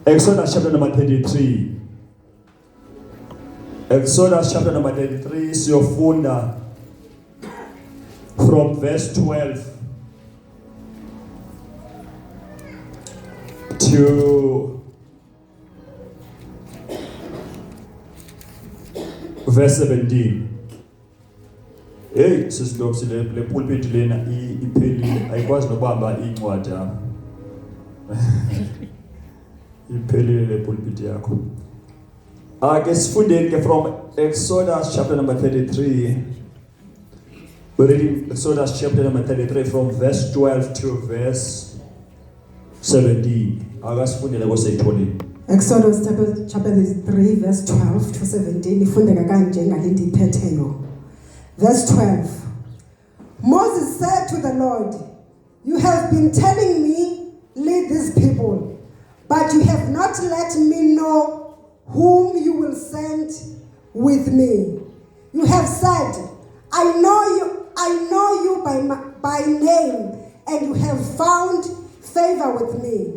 Exodus chapter number 33. Exodus chapter number 33 siyofunda from verse 12 to verse 17. Hey sisilopsi le le pulpit lena iphelile ayikwazi nokubamba incwadi apha. Iphelile le pulpit yakho. Ake sifundeni ke from Exodus chapter number 33. We're reading Exodus chapter number 33 from verse 12 to verse 17. Akasifundele koseyitholile. Exodus chapter 3 verse 12 to 17 ifundeka kanje ngale ndiyiphetheyo. Verse 12. Moses said to the Lord, You have been telling me, lead these people, but you have not let me know whom you will send with me. You have said, I know you by name, and you have found favor with me.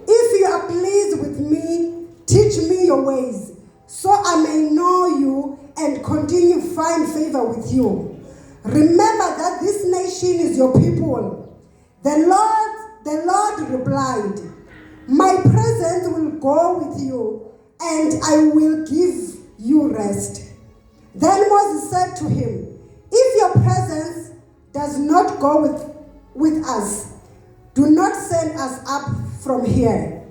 If you are pleased with me, teach me your ways, so I may know you and continue find favor with you. Remember that this nation is your people. The Lord replied, My presence will go with you, and I will give you rest. Then Moses said to him, If your presence does not go with us, do not send us up from here.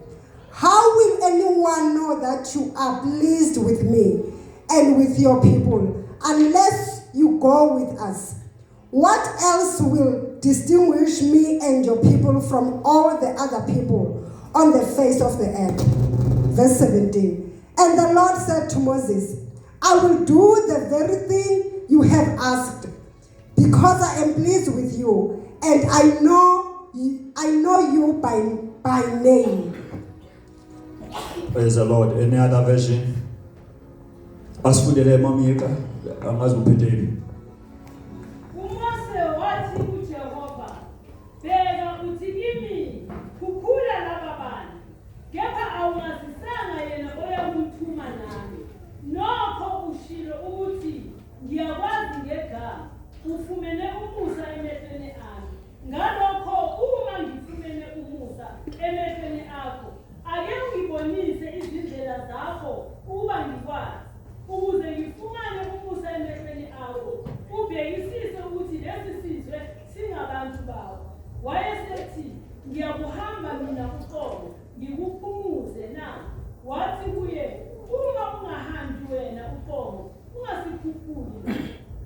How will anyone know that you are pleased with me and with your people unless you go with us? What else will distinguish me and your people from all the other people on the face of the earth? Verse 17. And the Lord said to Moses, I will do the very thing you have asked, because I am pleased with you, and I know you by name. Praise the Lord. Any other version? Asifundele mamika angazi uphethe. UMose wathi kuJehova, "Bheka uthi kimi, khuphula laba bantu, kepha awungazisanga yena oyakuthuma nami. Nokho ushilo ukuthi ngiyakwazi ngegama, ufumene umusa emehlweni ami. Ngalokho uma ngifumene umusa emehlweni akho, ake ungibonise izindlela zakho ukuba ngikwazi, ukuze ngifumane umusa emehlweni akho, ubhekisise ukuthi lesi sizwe singabantu bakho. Wayesethi, ngiyakuhamba mina uqobo, ngikuphumuze na? Wathi kuye, uma ungahambi wena uqobo, ungasikhuphuli,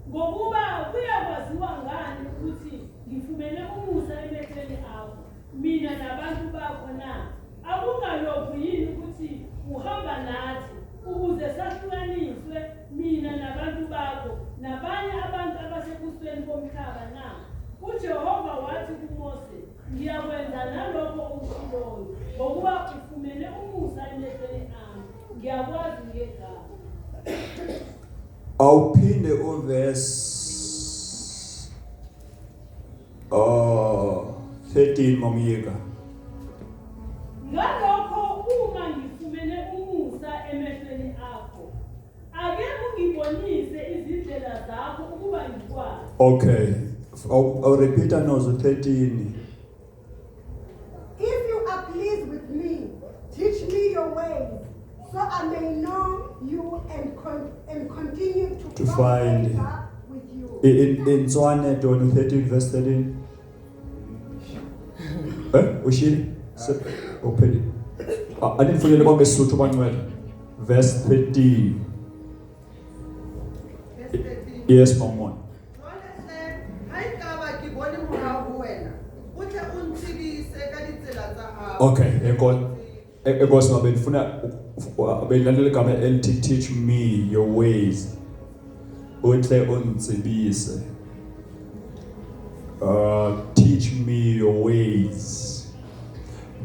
ngokuba kuyakwaziwa ngani ukuthi ngifumene umusa emehlweni akho, mina nabantu bakho na? Akungalokhu yini ukuthi uhamba nathi ukuze sahlukaniswe mina nabantu bakho nabanye abantu abasebusweni bomhlaba na? UJehova wathi kuMose, ngiyakwenza nalokho okushiloyo, ngokuba ufumene umusa emehlweni ami, ngiyakwazi ngegama. Awuphinde uverse oh 13 mamiyeka. Ngalokho uma ngifumene umusa emehlweni akho, ake ungibonise izindlela zakho ukuba ngikwazi. Okay. I'll repeat nozo 13. If you are pleased with me, teach me your ways, so I may know you and continue to To find favor with you. In Tswane Tony 13 verse 13. Eh, ushili? Upheli. Anifundele konke isiSuthu bangcwele. Verse 13. Verse 13. Yes, Mamon. Jwale hle, ha ekaba ke bone mohau ho wena, o tle o ntsebise ka ditsela tsa hao. Okay, enkosi enkosi mabe ndifuna bendilandela igama elithi teach me your ways. Utle untsebise. Teach me your ways.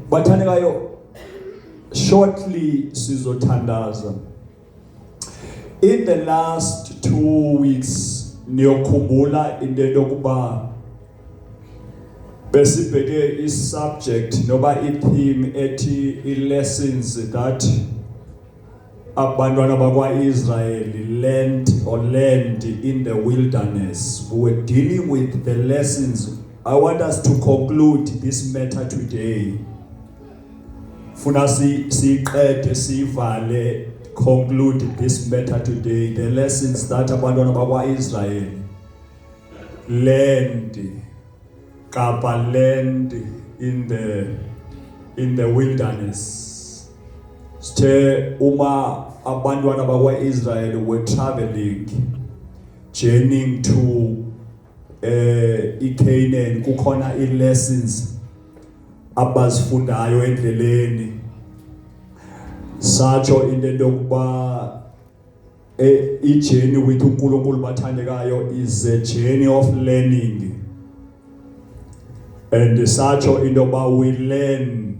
Bathandekayo, shortly sizothandaza. In the last 2 weeks niyokhumbula into yokuba Besibheke i-subject noba i-theme ethi i-lessons that abantwana bakwa-Israyeli learned or learned in the wilderness. We were dealing with the lessons. I want us to conclude this matter today. Funa siyiqede siyivale, conclude this matter today, the lessons that abantwana bakwa-Israyeli learned kapa learned in the wilderness. Sithe uma abantwana bakwa-Israel were traveling, journeying to iCanaan, kukhona i-lessons abazifundayo endleleni. Satsho into yokuba i-journey with uNkulunkulu, bathandekayo, is a journey of learning, and satsho into yoba we learn,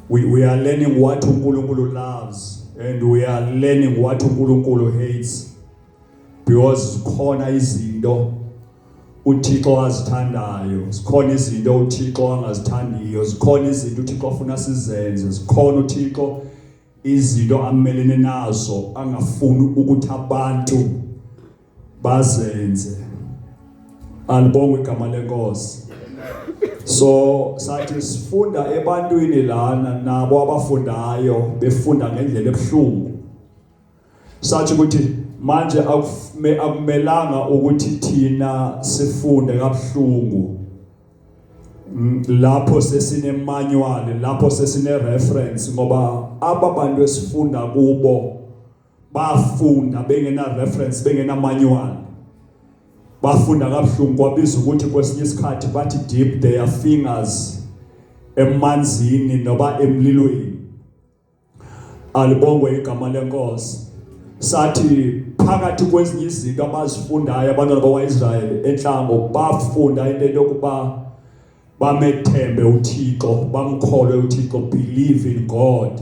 we are learning what uNkulunkulu loves and we are learning what uNkulunkulu hates, because khona izinto uThixo azithandayo, zikhona izinto uThixo angazithandiyo, zikhona izinto uThixo afuna sizenze, zikhona uThixo izinto amelene nazo angafuni ukuthi abantu bazenze. Alibongwe igama leNkosi. So sathi sifunda ebantwini lana nabo abafundayo befunda ngendlela ebuhlungu. Sathi ukuthi manje akumelanga ukuthi thina sifunde kabuhlungu lapho sesine manual, lapho sesine reference, ngoba aba bantu esifunda kubo bafunda bengena reference, bengena manual, bafunda kabuhlungu. Kwabiza ukuthi kwesinye isikhathi bathi dip their fingers emanzini noba emlilweni. Alibongwe igama leNkosi. Sathi phakathi kwezinye izinto abazifundayo abantwana bakwaIsrael enhlango, bafunda into yokuba bamethembe uThixo, bamkholwe uThixo, believe in God.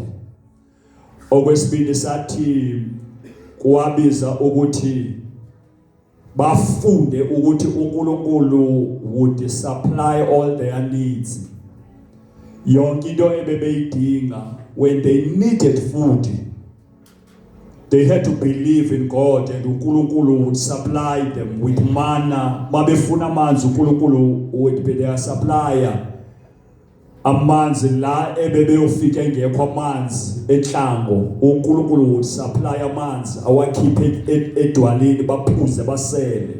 Okwesibili sathi kuwabiza ukuthi bafunde ukuthi uNkulunkulu would supply all their needs, yonke into ebebeyidinga. When they needed food, they had to believe in God and uNkulunkulu would supply them with manna. Mabefuna amanzi, uNkulunkulu would be their supplier. Amanzi la ebebeyofika engekho amanzi enhlango, uNkulunkulu would supply amanzi, awakhiphe edwaleni, baphuze, basele.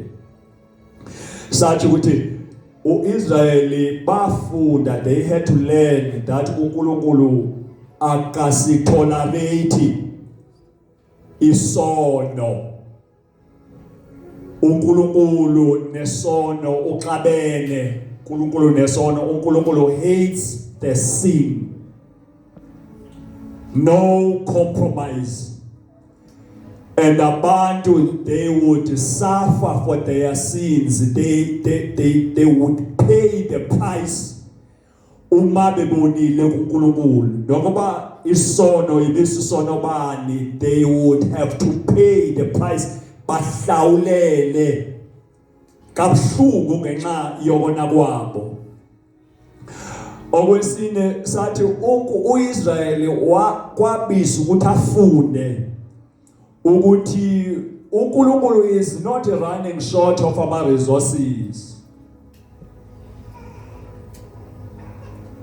Sathi ukuthi uIsraeli bafunda, they had to learn that uNkulunkulu akasitolerate isono. uNkulunkulu nesono uxabene, uNkulunkulu nesono, uNkulunkulu hates the sin, no compromise, and abantu, they would suffer for their sins. They would pay the price uma bebonile kuNkulunkulu, nokuba isono ibisisono bani, they would have to pay the price, bahlawulele kabuhlungu ngenxa yokona kwabo. Okwesine sathi uIsrayeli kwabiza ukuthi afunde ukuthi uNkulunkulu is not running short of our resources.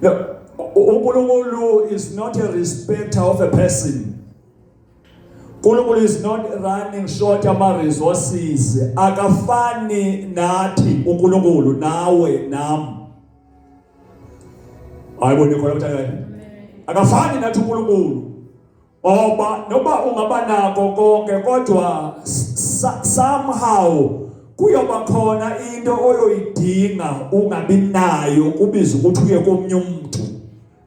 No, uNkulunkulu is not a respecter of a person. uNkulunkulu is not running short ama resources. Akafani nathi uNkulunkulu, nawe nami. Ayibone khona mthakayo. Akafani nathi uNkulunkulu. Oba noba ungaba nako konke, kodwa somehow kuyoba khona into oyoyidinga ungabi nayo, kubiza ukuthi uye komnye umuntu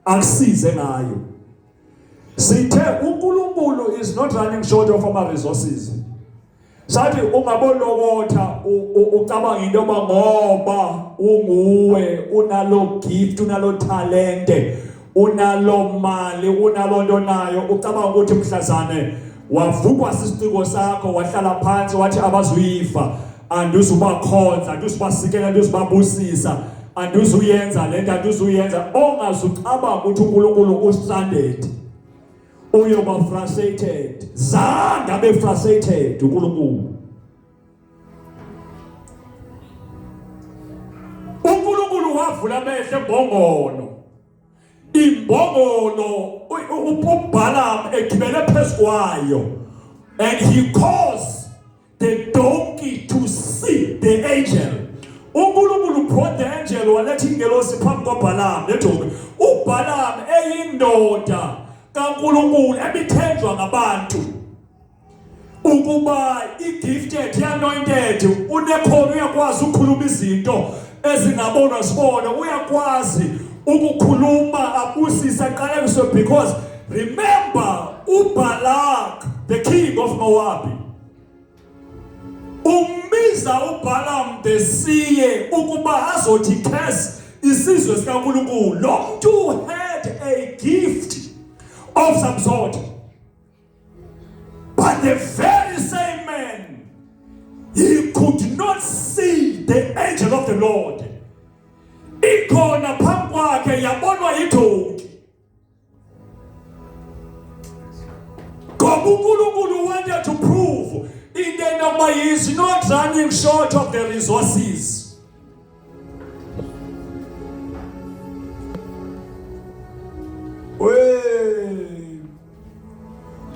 akusize ngayo. Sithe uNkulunkulu is not running short of our resources. Sathi ungabolokotha ucabanga into yoba ngoba unguwe unalo gift, unalo talente, unalo mali, unalo nto nayo, ucabanga ukuthi mhlazane wavukwa sisiciko sakho, wahlala phansi, wathi abazuyifa, andizubakhonza, andizubasikela, andizubabusisa. Andizuyenza lento, andizuyenza. Ongazucabanga ukuthi uNkulunkulu ustranded, uyoba frustrated. Zange abe frustrated uNkulunkulu. uNkulunkulu wavula amehlo embongolo, imbongolo uBalaam egibele phezu kwayo, and he caused the donkey to see the angel. uNkulunkulu brought the angel, waletha ingelosi phambi kwaBalaam nedonki. uBalaam eyindoda kaNkulunkulu ebithenjwa ngabantu ukuba i-gifted, i-anointed, unekhono, uyakwazi ukukhuluma izinto ezingabonwa sibone, uyakwazi ukukhuluma abusise aqalekiswe, because remember uBalak the king of Moab umbiza uBalaam the seer ukuba azothi curse isizwe sikaNkulunkulu. Lo mntu had a gift of some sort, but the very same man, he could not see the angel of the Lord ikhona phambi kwakhe, yabonwa yidonki, ngoba uNkulunkulu wanted to prove into enokuba he is not running short of the resources. We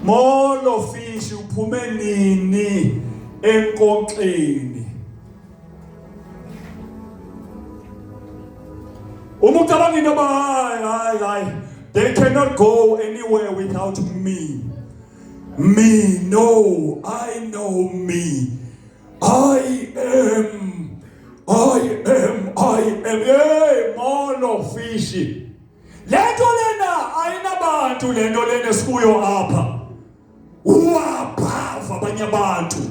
molo fish, uphume nini enkonxeni? Uma ucabanga into yoba hayi hayi hayi, they cannot go anywhere without me. Me, no, I know me. I am, I am, I am. Hey, molo fish. Lento lena ayinabantu, lento lena esikuyo apha. Uwabhava abanye abantu.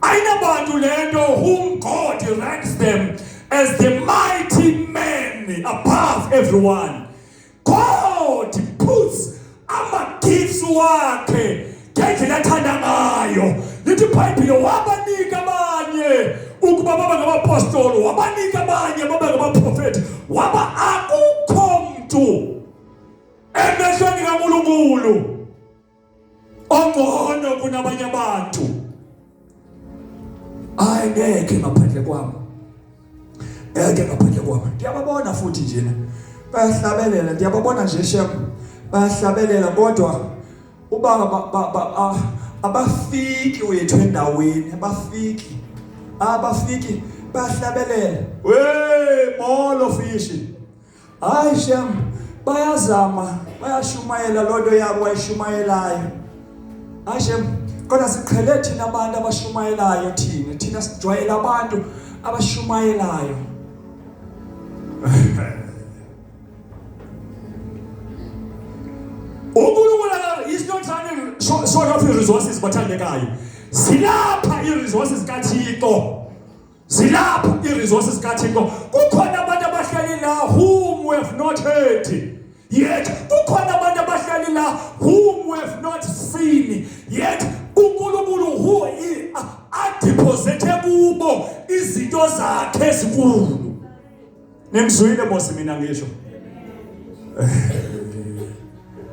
Ayinabantu lento whom God ranks them as the mighty men above everyone. God puts ama-gifts wakhe ngendlela athanda ngayo. Lithi iBhayibhile wabanika abanye ukuba babe ngabapostoli, wabanika abanye babe ngabaprofethi, waba akukho mntu emehlweni kaNkulunkulu ongcono kunabanye abantu. Hayi, ngeke ngaphandle kwami, ngeke ngaphandle kwami. Ndiyababona futhi njena bayahlabelela, ndiyababona nje shem bayahlabelela, kodwa uba abafiki wethu endaweni, abafiki, abafiki, bayahlabelela. We molo fishi. Hayi shem, bayazama, bayashumayela loo nto yabo bayishumayelayo. Hayi shem, kodwa siqhele thina abantu abashumayelayo, thina sijwayele abantu abashumayelayo. uNkulunkulu is not running short of resources, bathandekayo. Silapha i-resources kaThixo, zilapha i-resources kaThixo. Kukhona abantu abahleli la whom we have not heard yet, kukhona abantu abahleli la whom we have not seen yet, uNkulunkulu who adeposithe kubo izinto zakhe ezinkulu. Nimzwile mos mina ngisho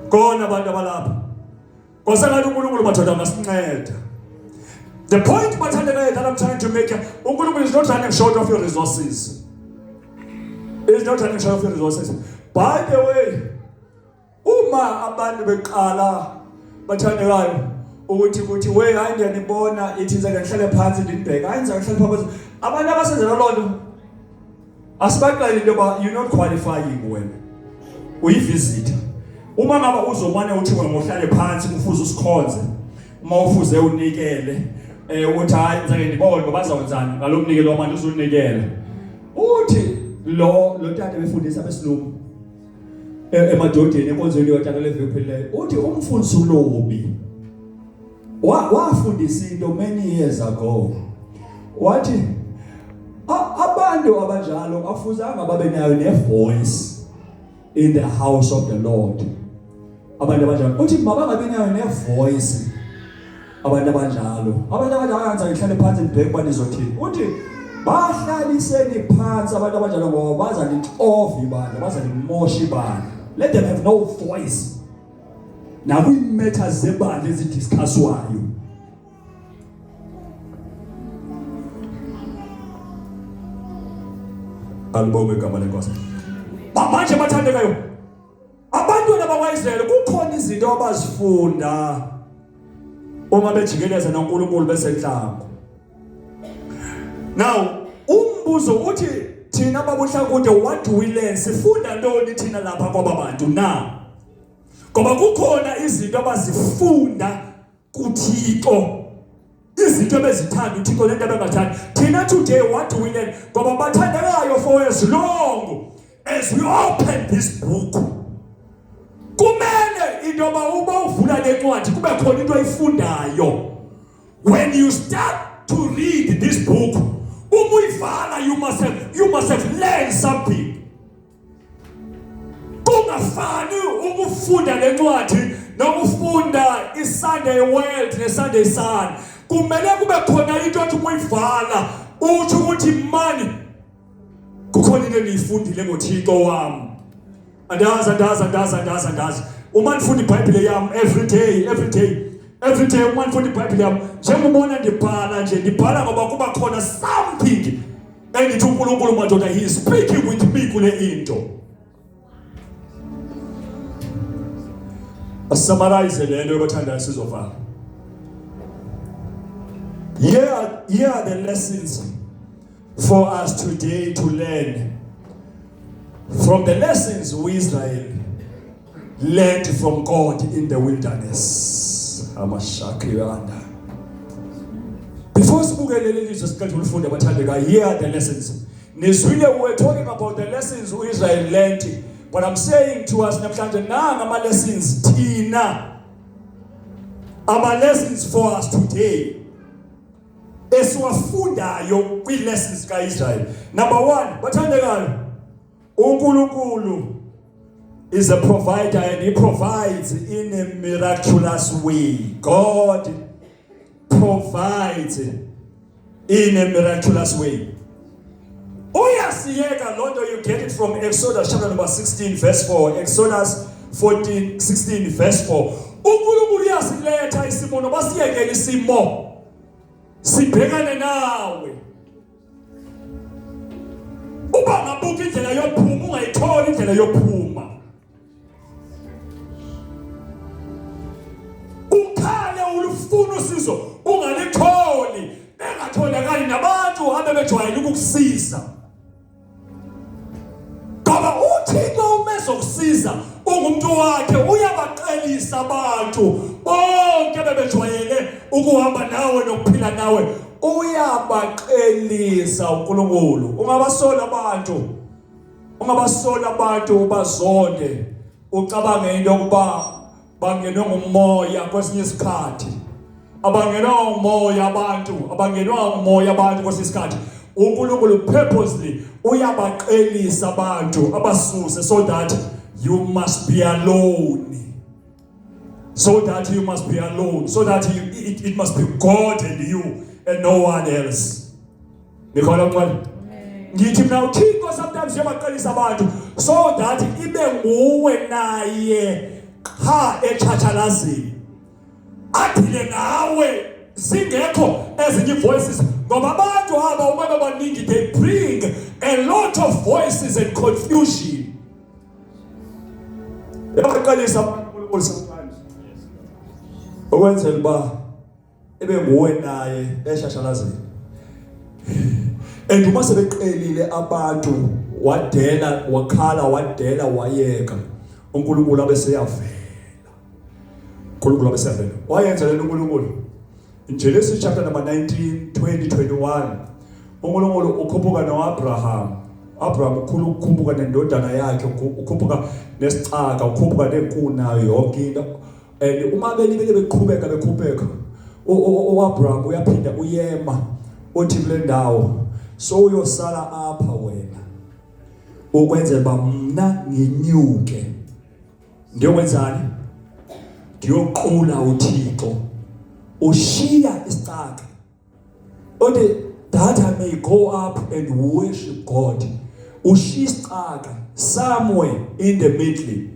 kona abantu abalapha kwasengathi uNkulunkulu madoda angasinceda. The point, bathandekayo, that I'm trying to make here, uNkulunkulu is not running short of your resources. Is not running short of your resources. By the way, uma abantu beqala, bathandekayo, ukuthi we hayi ndiyanibona, ithi ngize ngihlale phansi ndinibheke, hayi ngize ngihlale phansi, abantu abasenzela loo nto asibaxele into yoba you're not qualifying, wena uyi-visitor. Uma ngaba uzomane uthi wena uhlale phansi kufuze usikhonze, uma ufuze unikele ukuthi hayi ngizake ndibone ngoba bazawenzani ngalo mnikelo wabantu uzunikela. Uthi lo tata befundisa besilungu emadodeni enkonzweni yotata leviki ephelileyo, uthi umfundisi uLobi wafundisa into many years ago, wathi abantu abanjalo afuzanga babe nayo ne-voice in the house of the Lord. Abantu abanjalo, uthi mabangabi nayo ne-voice abantu abanjalo. Abantu abanjalo ngihlale phansi ngibheke uba nizothini. Uthi Bahlaliseni phansi abantu abanjalo ngoba bazalixova ibandla, bazalimosha ibandla. Let them have no voice. Nakwi-matters zebandla ezidiscusswayo. Alibongwe igama lenkosi. Manje bathandekayo, abantwana bakwaIsrayeli kukhona izinto abazifunda uma bejikeleza noNkulunkulu besenhlango. Now umbuzo uthi thina babuhlakude what do we learn? Sifunda ntoni thina lapha kwaba bantu na? Ngoba kukhona izinto abazifunda kuThixo izinto ebezithanda uThixo nento abengathandi thina today what do we learn ngoba bathandekayo for as long as we open this book kumele into yoba uba uvula le ncwadi kube khona into oyifundayo when you start to read this book uma uyivala you must have learned something. Kungafani ukufunda lencwadi nokufunda iSunday World neSunday Sun. Kumele kube khona into othi uyivala uthi ukuthi mani kukhona into engiyifundile ngoThixo wami. Andazi, andazi, andazi, andazi, andazi. Uma ndifunda iBhayibhile yam every day, every day, every day, uma ndifunda iBhayibhile yam, njengobona ndibhala nje, ndibhala ngoba kuba khona something engithi uNkulunkulu madoda, he is speaking with me kule into. Asummarize le nto yobathandayo sizovala. Here are the lessons for us today to learn from the lessons we Israel learned from God in the wilderness. Amashakiyanda. Before sibuke leli lizwe siqeda ulifunda bathandeka, here are the lessons. Nizwile, we were talking about the lessons uIsrael learned, but I'm saying to us namhlanje nanga ama lessons thina, ama lessons for us today esiwafundayo kwi-lessons kaIsrael. Number 1, bathandekayo, uNkulunkulu is a provider and he provides in a miraculous way. God provides in a miraculous way. Uyasiyeka loo nto, you get it from Exodus chapter number 16 verse 4, Exodus 14 16 verse 4. UNkulunkulu uyasiletha isimo noba siyekele isimo sibhekane nawe. Uba ngabuka indlela yophuma ungayitholi indlela yophuma. Ukhale ulufuna usizo ungalitholi, bengatholakali nabantu abebejwayele ukukusiza. Ngoba uThixo uma ezokusiza ungumuntu wakhe uyabaqelisa abantu bonke bebejwayele ukuhamba nawe nokuphila nawe, uyabaqelisa uNkulunkulu. Ungabasola abantu, ungabasola abantu ubazonde, ucabange into yokuba bangenwe ngumoya. Kwesinye isikhathi abangenwa umoya abantu, abangenwa umoya abantu. Kwesinye isikhathi uNkulunkulu purposely uyabaqelisa abantu abasuse so that you must be alone, so that you must be alone, so that it must be God and you and no one else. Nikhona mncane? Ngithi mina uThixo sometimes uyabaqelisa abantu so that ibe nguwe naye qha echatshalazini, adile nawe singekho ezinye voices, ngoba abantu aba uma bebaningi they bring a lot of voices and confusion. Yabaqalisa uNkulunkulu sometimes ukwenzela uba ebe nguwe naye eshashalazini. And uma sebeqelile abantu, wadela, wakhala, wadela, wayeka, uNkulunkulu abeseyavela, uNkulunkulu abeseyavela. Wayenza lento uNkulunkulu in Genesis chapter number 19 20 21. uNkulunkulu ukhuphuka noAbraham. Abraham ukhulu ukukhuphuka nendodana yakhe, ukhuphuka nesicaka, ukhuphuka nenkunayo yonke into. And uma belibele beqhubeka bekhuphuka, uAbraham uyaphinda uyema, uthi kule ndawo so uyosala apha wena ukwenzela uba mna nginyuke ndiyokwenzani, ndiyoqula uThixo. Ushiya isicaka, uthi That I may go up and worship God. Ushiya isicaka somewhere in the middle.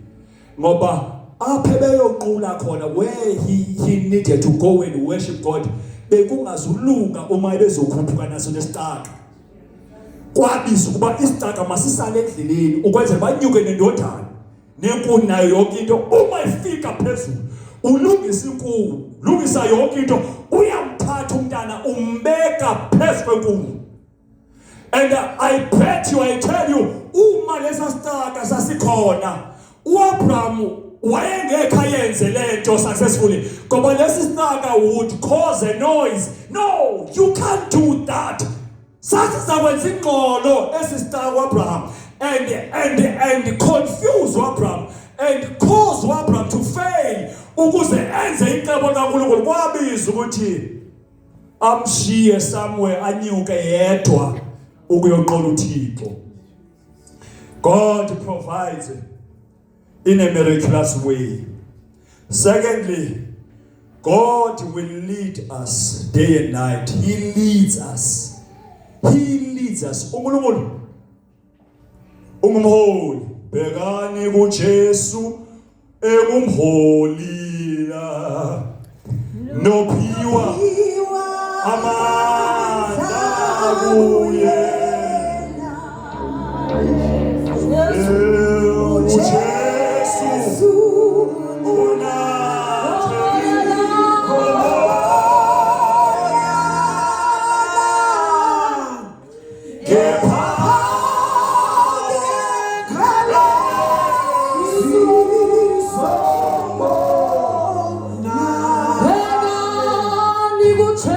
Ngoba apha ebeyonqula khona where he needed to go and worship God bekungazulunga uma ebezokhuphuka naso lesicaka. Kwabiza ukuba isicaka masisale endleleni ukwenzela banyuke nendodana nenkuni nayo yonke into. Uma ifika phezulu ulungisa inkuni, lungisa yonke into, uyamthatha umntana umbeka phezu kwenkuni. And I bet you, I tell you, uma lesa sicaka sasikhona uAbraham wayengekho ayenze lento successfully, ngoba lesi sicaka would cause a noise. No, you can't do that. Sasizakwenza ingxolo esisicaka uAbraham and confuse uAbraham and cause uAbraham to fail ukuze enze icebo likaNkulunkulu. Kwabiza ukuthi amshiye somewhere anyuke yedwa ukuyoqola uThixo. God provides in a miraculous way. Secondly, God will lead us day and night. He leads us. He leads us. uNkulunkulu ungumholi. Bhekani kuJesu engumholi la. Nophiwa amandla kuye. uJesu unathi. Kepha Bhekani kuJesu.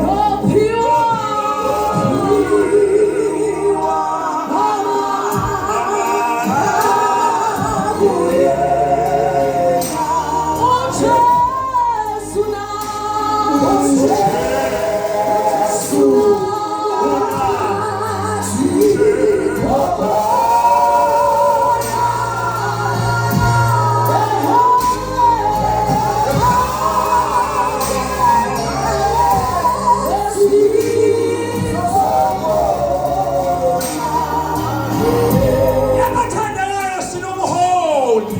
Nophiwa uJesu nathi. Yabathandekayo, sinomholi.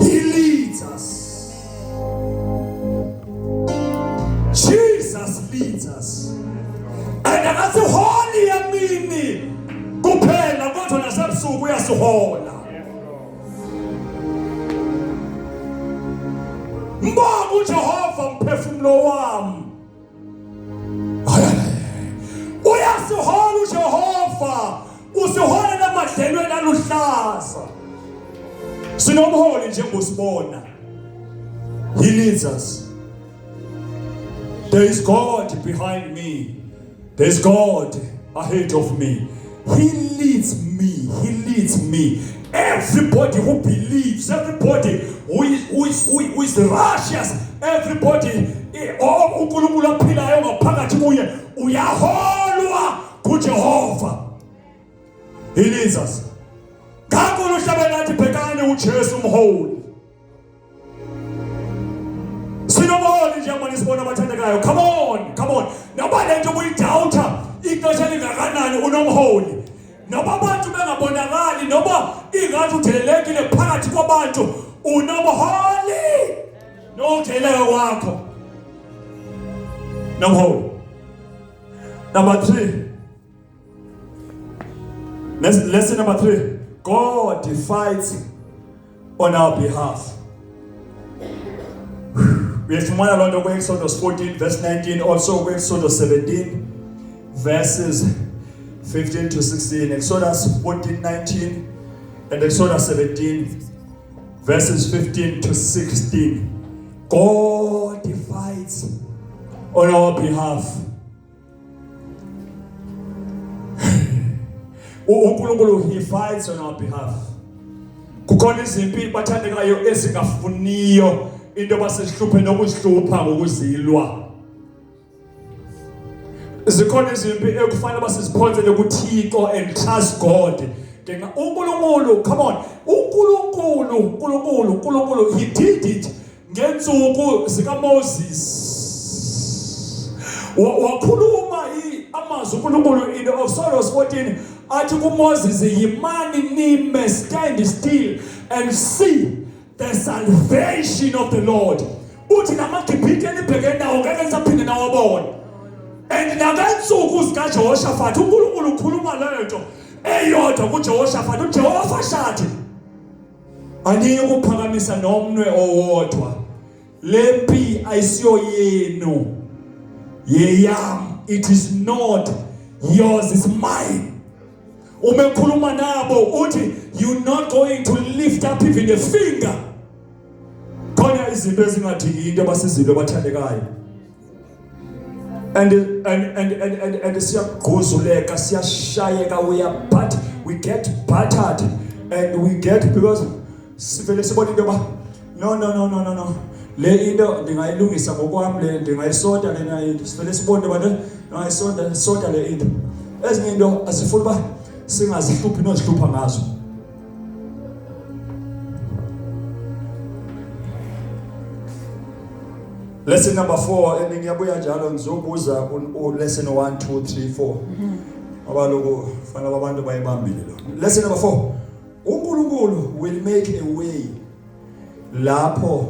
He leads us. Jesus leads us. And akasiholi emini kuphela kodwa nasebusuku uyasihola. Mbonga uJehova mphefumulo wami. Uyasihola uJehova, usiholela emadlelweni aluhlaza. Sinomholi njengosibona. He leads us. There is God behind me. There is God ahead of me. He leads me. He leads me. Everybody who believes, everybody who is righteous, everybody oh, uNkulunkulu aphilayo ngaphakathi kuye uyaholwa kuJehova. He leads us. Ngakho luhlabela lathi bhekani uJesu umholi. Sinomholi njengoba nisibona abathandekayo. Come on, come on. Noba lento ubuyidoubta ixesha lingakanani, unomholi. Noba abantu bengabonakali, noba ingathi udelelekile phakathi kwabantu, unomholi. Nokudeleleka kwakho. Nomholi. Number 3. Lesson number 3. God fights on our behalf. Uyayifumana loo nto ku-Exodus 14 verse 19, also ku-Exodus 17 verses 15 to 16. Exodus 14 19 and Exodus 17 verses 15 to 16. God fights on our behalf. UNkulunkulu, he fights on our behalf. Kukhona izimpi, bathandekayo, ezingafuniyo into basihluphe nokuzihlupha ngokuzilwa. Zikhona izimpi ekufanele basiziphonsele kuThixo and trust God. Ngenxa uNkulunkulu, come on, uNkulunkulu, uNkulunkulu, uNkulunkulu, he did it ngensuku zikaMoses. Wakhuluma amazwi uNkulunkulu in Exodus 14 athi kuMoses, yimani nime, stand still and see the salvation of the Lord. Uthi namaGibhithe enibheke nawo ngeke nisaphinde nawabona. And nakensuku zikaJehoshaphat uNkulunkulu ukhuluma lento eyodwa kuJehoshaphat, uJehoshaphat aniyi ukuphakamisa nomnwe owodwa, lempi ayisiyo yenu, yeyam, it is not yours, it's mine. Uma ekhuluma nabo uthi you not going to lift up even a finger. Khona izinto ezingadingi into abasizilo abathandekayo, and siyagquzuleka, siyashayeka, we are but we get battered and we get, because sivele sibone into yoba no no no no no no, le into ndingayilungisa ngokwami, le ndingayisota lena into. Sivele sibone into yoba ndingayisonda sota le into. Ezinye into azifuni uba singazihluphi nozihlupha ngazo. Lesson number 4, and ngiyabuya njalo ngizobuza lesson 1 2 3 4, ngoba lokho fanele abantu bayibambile lo. Lesson number 4, uNkulunkulu will make a way lapho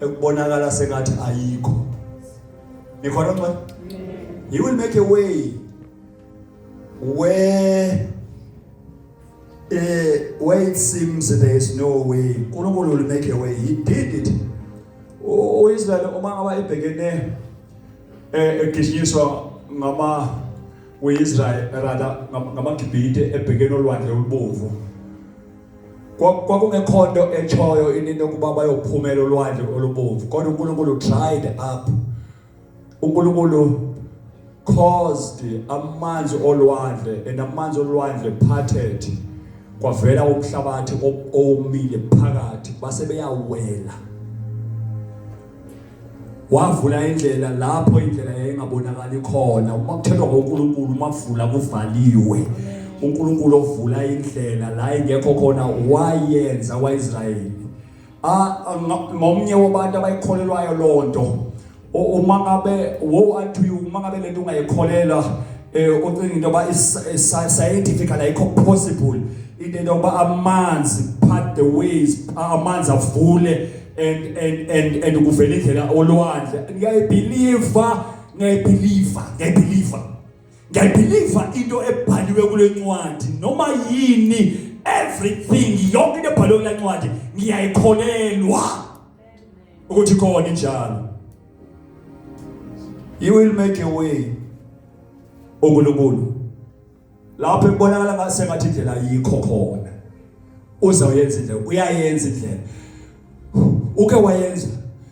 ekubonakala sengathi ayikho. Nikhona ncwe? He will make a way where it seems there is no way. uNkulunkulu will make a way. He did it. UIsrael uma ngaba ebhekene egijinyiswa ngama uIsrael, rather ngamaGibhithe, ebhekene olwandle olubovu, kwakungekho nto etshoyo into yokuba bayophumela olwandle olubovu, kodwa uNkulunkulu dried up, uNkulunkulu caused amanzi olwandle, and amanzi olwandle parted, kwavela umhlabathi owomile phakathi, base beyawela. Wavula indlela lapho indlela yayingabonakali khona. Uma kuthethwa ngoNkulunkulu, uma kuvula kuvaliwe, uNkulunkulu ovula indlela la ingekho khona, wayenza kwaIsrayeli. Ngomnye wabantu abayikholelwayo lonto. Uma ngabe, woe unto you uma ngabe lento ungayikholelwa, ucinga into yoba scientifically ayikho possible into yokuba amanzi part the ways, amanzi avule and kuvela indlela olwandle. Ngiyayibelieve, ngiyayibelieve, ngiyayibelieve, ngiyayibelieve into ebhaliwe kule ncwadi. Noma yini, everything, yonke into ebhaliwe kule ncwadi ngiyayikholelwa ukuthi khona injalo. He will make a way, uNkulunkulu, lapho ekubonakala ngasengathi indlela ayikho khona. Uzawuyenza indlela, uyayenza indlela, uke wayenza,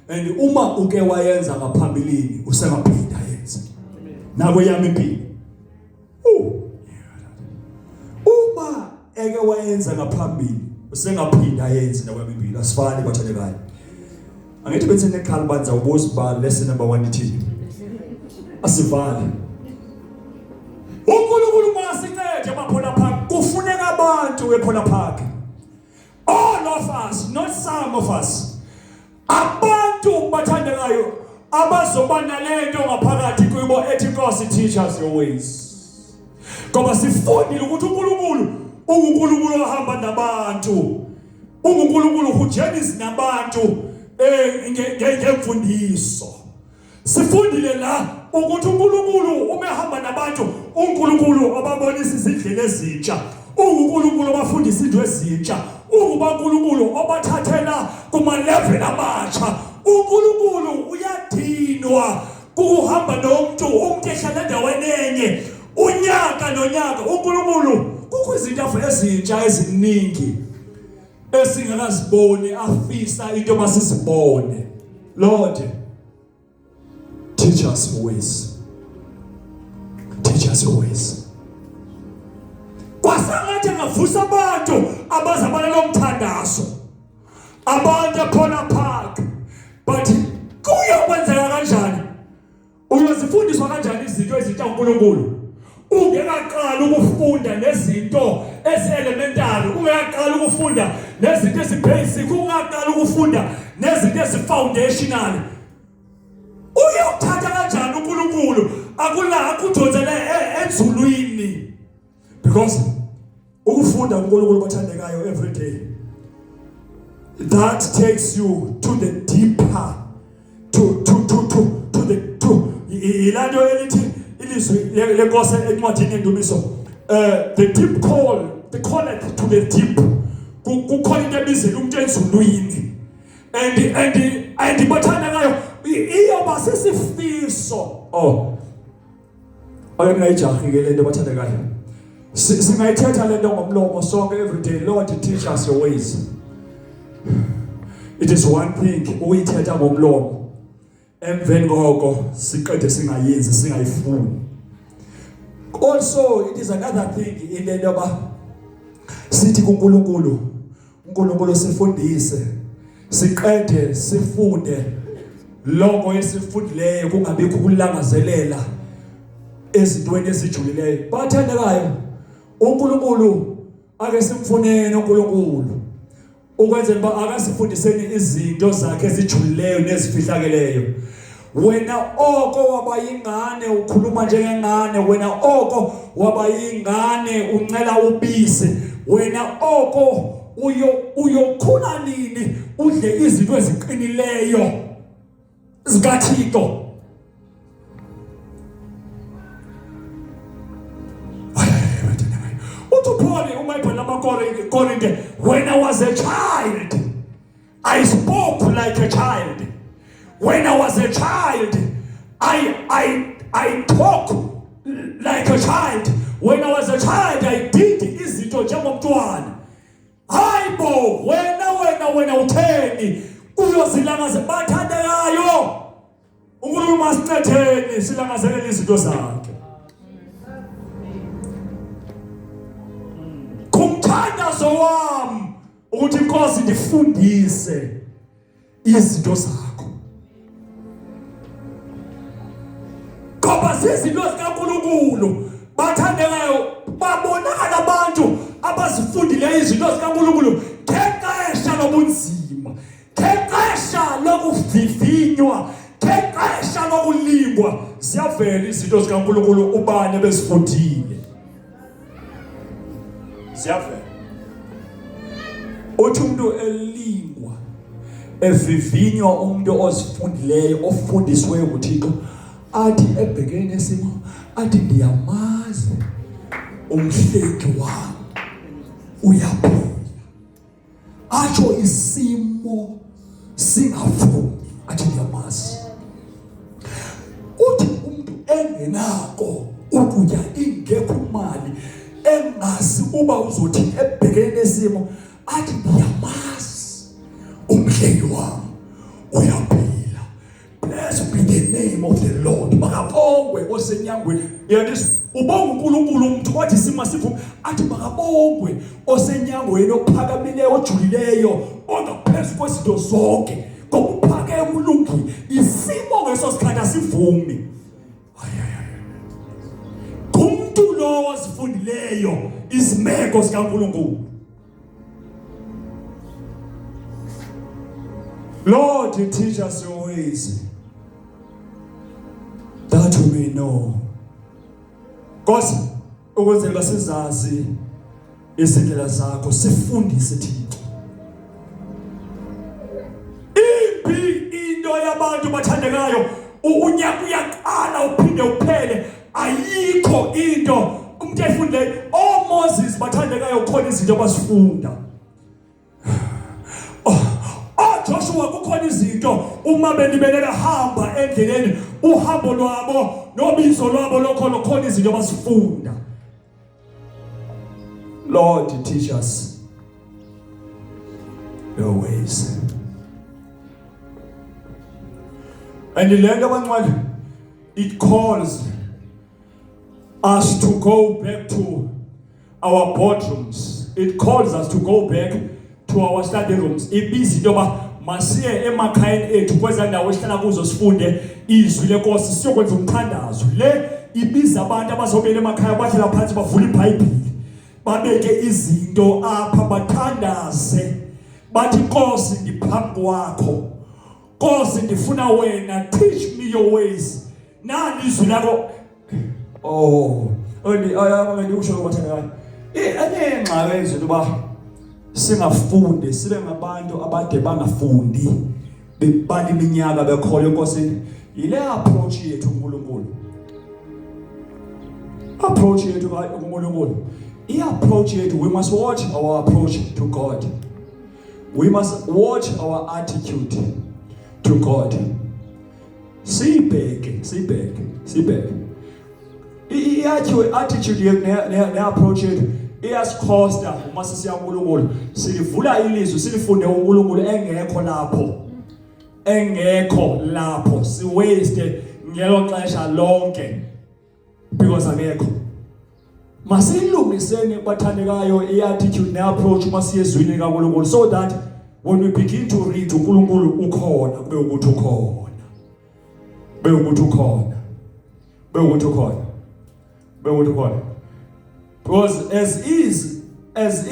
and uma uke wayenza ngaphambilini usengaphinda yenze nako yami impilo. Uma eke wayenza ngaphambili usengaphinda yenze nako yami impilo. Asifani, bathandekayo. Angithi bethe nekhala banza ubuza ba lesson number 1 ithini? Asivale. uNkulunkulu masincede emaPhola Park. Kufuneka abantu ePhola Park, all of us, not some of us. Abantu bathandekayo abazoba nalento ngaphakathi kubo ethi, Nkosi, teach us your ways, ngoba sifundile ukuthi uNkulunkulu unguNkulunkulu ohamba nabantu, unguNkulunkulu who journeys nabantu ngemfundiso. Sifundile la ukuthi uNkulunkulu uma ehamba nabantu, uNkulunkulu obabonisa izindlela ezintsha, uNkulunkulu obafundisa into ezintsha, ungubaNkulunkulu obathathela kuma level amatsha. uNkulunkulu uyadinwa kuhamba nomuntu, umuntu ehlala endaweni enye unyaka nonyaka. uNkulunkulu kukho izinto ezintsha eziningi esingakaziboni afisa into masizibone. Lord, teach us your ways, teach us your ways. Kwasangathi angavusa abantu abazabala lo mthandazo, abantu ePhola Park, but kuyokwenzeka kanjani? Uyozifundiswa. Ufundiswa kanjani izinto ezintsha uNkulunkulu? Ungekaqali ukufunda nezinto ezi-elementary, ungekaqali ukufunda nezinto ezi-basic, ungaqali ukufunda nezinto ezi-foundational. Uyokuthatha kanjani uNkulunkulu akula akudonsele enzulwini? Because ukufunda uNkulunkulu bathandekayo every day, that takes you to the deeper, to the to ilanto elithi ilizwi lenkosi encwadini yendumiso, the deep call, the calleth to the deep. Kukhona into ebizela umuntu enzulwini, and bathandekayo, iyoba sisifiso. Oh, ake ningayijahi ke lento bathandekayo. Singayithetha lento ngomlomo sonke every day, "Lord, teach us your ways." It is one thing ukuyithetha ngomlomo, emveni koko siqede singayenzi, singayifuni. Also it is another thing into yoba sithi kuNkulunkulu, uNkulunkulu sifundise, siqede sifunde lokho esifundileyo, kungabikho ukulangazelela ezintweni ezijulileyo. Bathandekayo, uNkulunkulu ake simfuneni uNkulunkulu ukwenzela uba akasifundiseni izinto zakhe ezijulileyo nezifihlakeleyo. Wena oko waba yingane ukhuluma njengengane, wena oko waba yingane uncela ubisi, wena oko uyokhula nini udle izinto eziqinileyo zikaThixo? Uthi uPaul uma ebhala amaKorinte, "When I was a child, I spoke like a child. When I was a child, I talk like a child. When I was a child, I did izinto njengomntwana." Hayibo, wena wena wena utheni uyozilangaze? Bathandekayo, uNkulunkulu masincetheni silangazelele izinto zakhe. Kumthandazo wami ukuthi, Inkosi, ndifundise izinto zakho, ngoba zizinto zikaNkulunkulu. Bathandekayo, babonakala abantu abazifundileyo izinto zikaNkulunkulu ngexesha lobunzima, ngexesha lokuvivinywa, ngexesha lokulingwa. Ziyavela izinto zikaNkulunkulu ubani ebezifundile, ziyavela. Uthi umuntu elingwa, evivinywa, umuntu ozifundileyo, ofundisiweyo nguThixo, athi ebhekene nesimo athi, "Ndiyamazi umhlengi wami uyaphila." Atsho isimo singavumi, athi, "Ndiyamazi." Uthi umuntu engenako ukutya, ingekho imali, engazi uba uzothi ebhekene nesimo, athi, "Ndiyamazi umhlengi wami uyaphila. Blessed be the name of the Lord." Makabongwe osenyangweni. Yandiswa ubonga uNkulunkulu umuntu kwathi isimo sivuma, athi, "Makabongwe osenyangweni, ophakamileyo, ojulileyo, ongaphezu kwezinto zonke, ngoba uphakeme, ulungile." Isimo ngeso sikhathi asivumi. Hayi, hayi, hayi. Kumuntu lo ozifundileyo izimeko zikaNkulunkulu. Lord, teach us your ways, that we may know. Nkosi, ukwenzela sizazi izindlela zakho, sifundise Thixo. Imbi into yabantu bathandekayo, unyaka uyaqala uphinde uphele, ayikho into umuntu efundileyo. OMoses bathandekayo, khona izinto abazifunda. Oh, Joshua, kukhona izinto uma belibele behamba endleleni, uhambo lwabo nobizo lwabo lokholo, khona izinto abazifunda. Lord, teach us your ways. And le nto abancwele, it calls us to go back to our boardrooms. It calls us to go back to our study rooms. Ibiza into yoba Masiye emakhayeni ethu kweza ndawo esihlala kuzo sifunde izwi lenkosi siyokwenza umthandazo. Le ibiza abantu abazobuyela emakhaya bahlala phansi bavule iBhayibheli. Babeke izinto apha bathandaze. Bathi Nkosi ndiphambi kwakho. Nkosi ndifuna wena, teach me your ways. Nali izwi lakho. Oh, ondi ayaba ngikusho lokho. Enye ingxaki izinto uba singafundi sibe ngabantu abade bangafundi bebala iminyaka bekholwa enkosini. Yile approach yethu kuNkulunkulu. Approach yethu kuNkulunkulu. I-approach yethu, we must watch our approach to God. We must watch our attitude to God. Sibheke, sibheke, sibheke. I-attitude yethu ne-approach yethu iyasikhosta uma sisiya kuNkulunkulu. Silivula ilizwi silifunde uNkulunkulu engekho lapho. Engekho lapho siwaste ngelo xesha lonke because akekho. Masilungiseni bathandekayo i-attitude ne-approach uma siye ezwini likaNkulunkulu, so that when we begin to read uNkulunkulu ukhona, kube ukuthi ukhona, kube ukuthi ukhona, kube ukuthi ukhona, kube ukuthi ukhona. Because as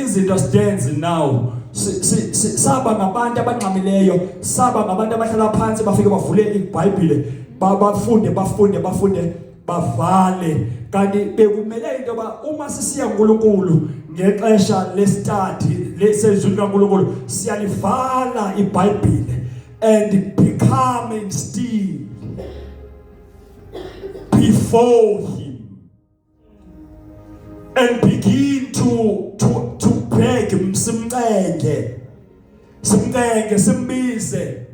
izinto stands now, saba ngabantu abangxamileyo, saba ngabantu abahlala phansi bafike bavule iBhayibhile, bafunde, bafunde, bafunde, bavale. Kanti bekumele into yoba uma sisiya kuNkulunkulu ngexesha lestudy lesezwi likaNkulunkulu, siyalivala iBhayibhile and becoming still before him and begin to beg, simcenge, simcenge, simbize,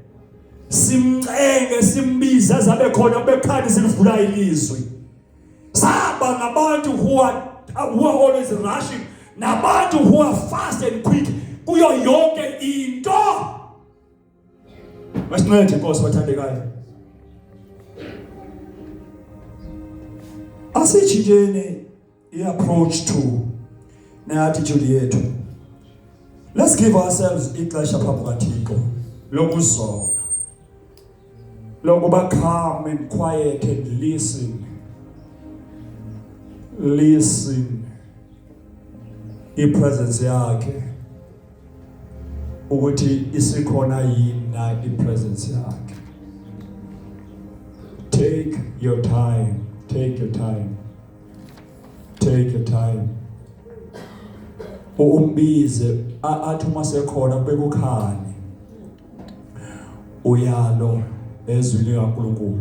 simcenge, simbize azabe khona bekhani silivula ilizwi. Saba ngabantu who are always rushing, nabantu who are fast and quick kuyo yonke into. Masincede Nkosi bathandekayo, asitshintsheni i-approach to ne-attitude yethu. Let's give ourselves ixesha phambi kaThixo lokuzola, lokuba calm and quiet and listen, listen i-presence yakhe ukuthi isikhona yini na i-presence yakhe. Take your time, take your time, take your time. Umbize, athi uma sekhona kube kukhani uyalo ezwini likaNkulunkulu.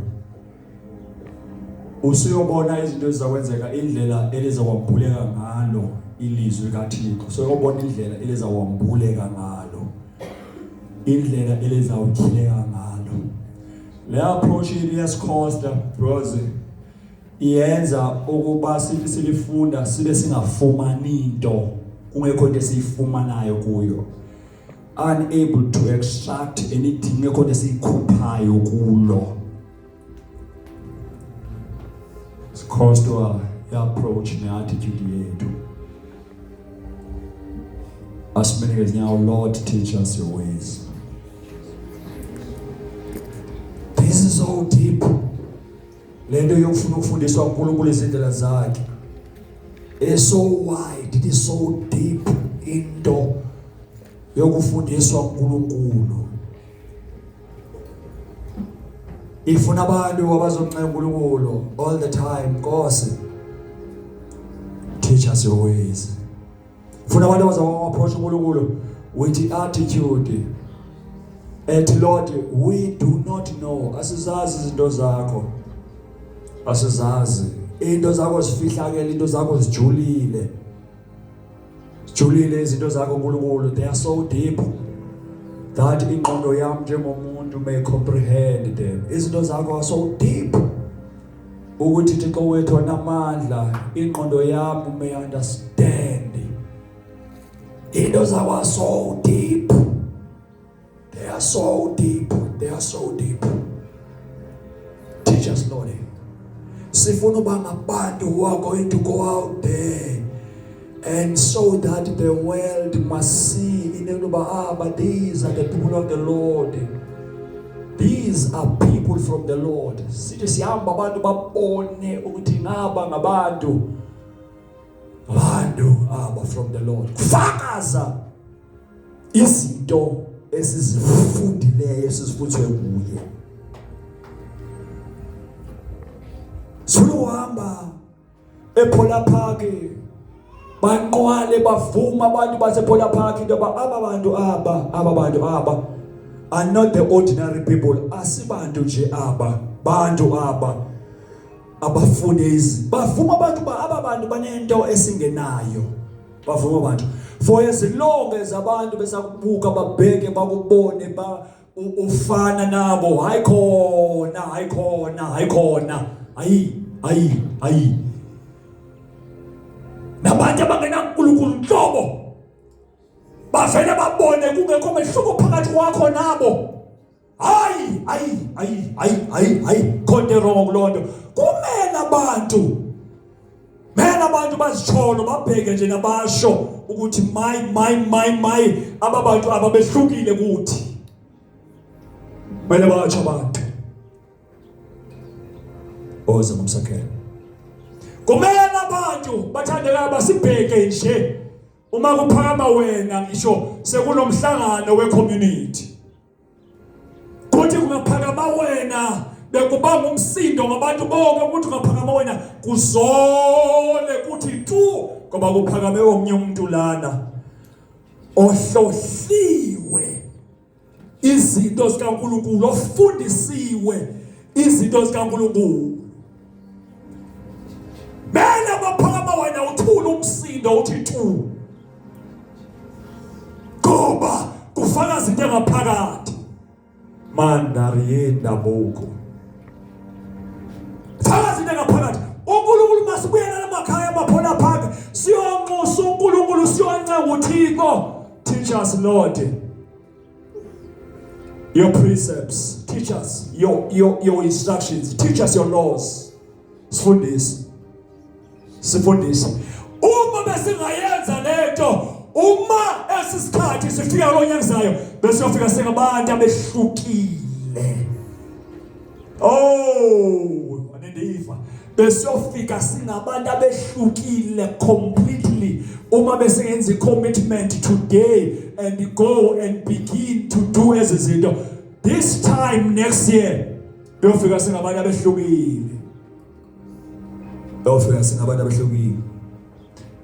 Usuyobona izinto ezizakwenzeka, indlela elizakwambuleka ngalo ilizwi kaThixo. Suyobona indlela elizakwambuleka ngalo, indlela elizawutyhileka ngalo. Le approach iyasikhosta because iyenza ukuba sithi silifunda sibe singafumani into, kungekho into esiyifumanayo kuyo, unable to extract anything, ngekho into esiyikhuphayo kulo. Sikhostwa i-approach ne-attitude yethu. Asimele ngezinyawo. Lord, teach us your ways. This is so deep. Lento yokufuna ukufundiswa uNkulunkulu izindlela zakhe is so wide, it is so deep. Into yokufundiswa uNkulunkulu ifuna abantu abazoncenga uNkulunkulu all the time, "Nkosi, teach us your ways." Funa abantu abazawu-approach uNkulunkulu with the attitude ethi, "Lord, we do not know, asizazi izinto zakho, asizazi into zakho, zifihlakele into zakho, zijulile, zijulile izinto zakho uNkulunkulu. They are so deep that ingqondo yami njengomuntu may comprehend them. Izinto zakho are so deep ukuthi Thixo wethu onamandla, ingqondo yami may understand. Into zakho are so deep, they are so deep, they are so deep. Teach us, Lord." Sifuna uba ngabantu who are going to go out there. And so that the world must see in yokuba aba, these are the people of the Lord. These are people from the Lord. Sithi sihamba abantu babone ukuthi ngaba ngabantu abantu aba from the Lord. Kufakaza izinto esizifundileyo esizifundiswe kuye. Suluhamba ePhola Park banqwale bavuma abantu basePhola Park into yoba aba bantu aba aba bantu aba are not the ordinary people, asibantu nje aba, bantu aba abafune izi bavuma abantu ba aba bantu banento esingenayo, bavuma abantu for as long as abantu besakubuka babheke bakubone ba ufana nabo, hayi khona, hayi khona, hayi khona, hayi hayi hayi, nabantu abangenaNkulunkulu nhlobo bavele babone kungekho mehluko phakathi kwakho nabo. Hayi hayi hayi hayi hayi hayi, khonto erongo kulonto. Kumele abantu, mele abantu bazitsholo babheke nje nabasho ukuthi my my my my aba bantu ababehlukile kuthi. Mele batsho abantu oze ngomsakhelo. Kumele abantu bathandekayo basibheke nje uma kuphakama wena, ngisho sekunomhlangano we-community, kuthi kungaphakama wena bekubanga umsindo ngabantu bonke, ukuthi ungaphakama wena kuzole kuthi tu, ngoba kuphakame omnye umuntu lana ohlohliwe izinto zikaNkulunkulu, ofundisiwe izinto zikaNkulunkulu. Mele baphakama wena uthule umsindo uthi tu, ngoba kufaka izinto engaphakathi mandariyendabuko, faka izinto engaphakathi. uNkulunkulu masibuyela emakhaya amaphola phaka, siyonxusa uNkulunkulu, siyoncenga uThixo, teach us Lord your precepts, teach us your instructions, teach us your laws. Sifundise, sifundise. Uma besingayenza lento, uma esisikhathi sifika lonyaka zayo, besiyofika singabantu abehlukile. Oh, anendiva, besiyofika singabantu abehlukile completely uma besengenza i-commitment today and go and begin to do ezizinto. This time next year beyofika singabantu abehlukile, beyofika singabantu abehlukile.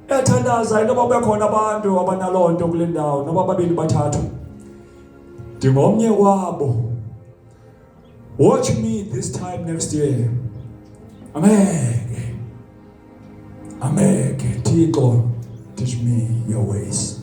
Ethandaza noma kube khona abantu abanalonto kule ndawo, noma babili bathathu, ndingomnye wabo. Watch me this time next year. Angeke, angeke. Thixo, teach me your ways.